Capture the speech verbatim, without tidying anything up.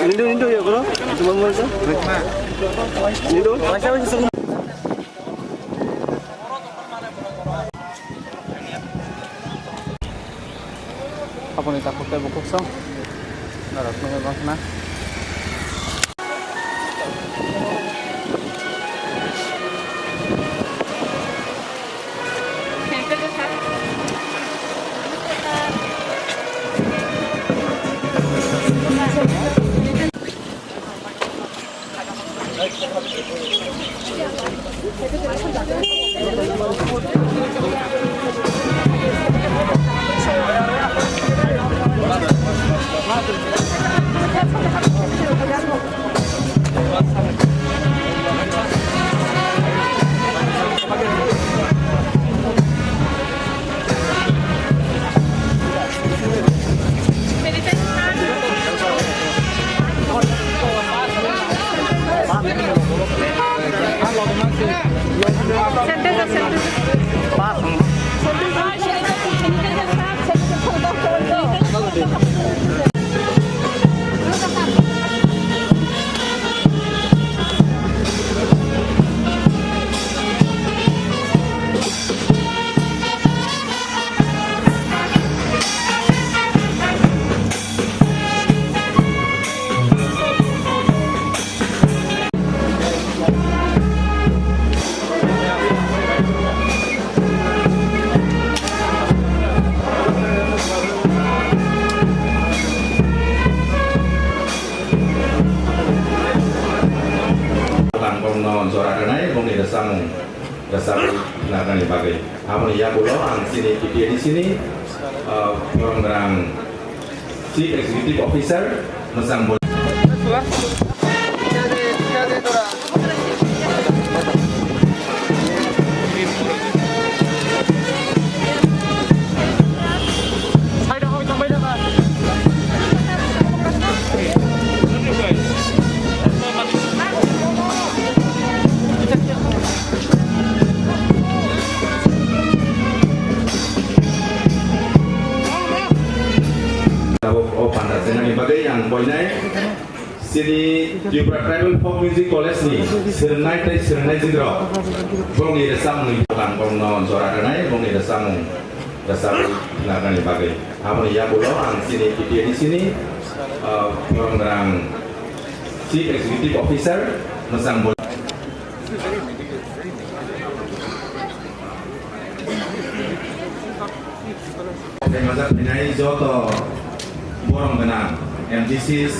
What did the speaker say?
Indo, indo ya, bro. Cuma mau itu. Indo. Aboni takhuk tei bukhuk song norok nugwi mankha na. Bangkokno jora rwnai bongni rwchapmung rwchapwi khna rwnani bagwi. Aboni yagulo ang chini T T A D C ni, ah, borok rang Chief Executive Officer, mwchang bo- Tabuk o panda chenani bagwi ang koinai chini Tripura Tribal Folk Music College ni swrwngnai tei swrwngnai jigrok bongni rwchapmung ang bongno jora rwnai bongni rwchapmung rwchapwi khna rwnani bagwi. Aboni yagulo ang chini T T A D C ni, ah, borok rang Chief Executive Officer mwchang bo- Hemajak phainai joto borom gwnang M D Cs.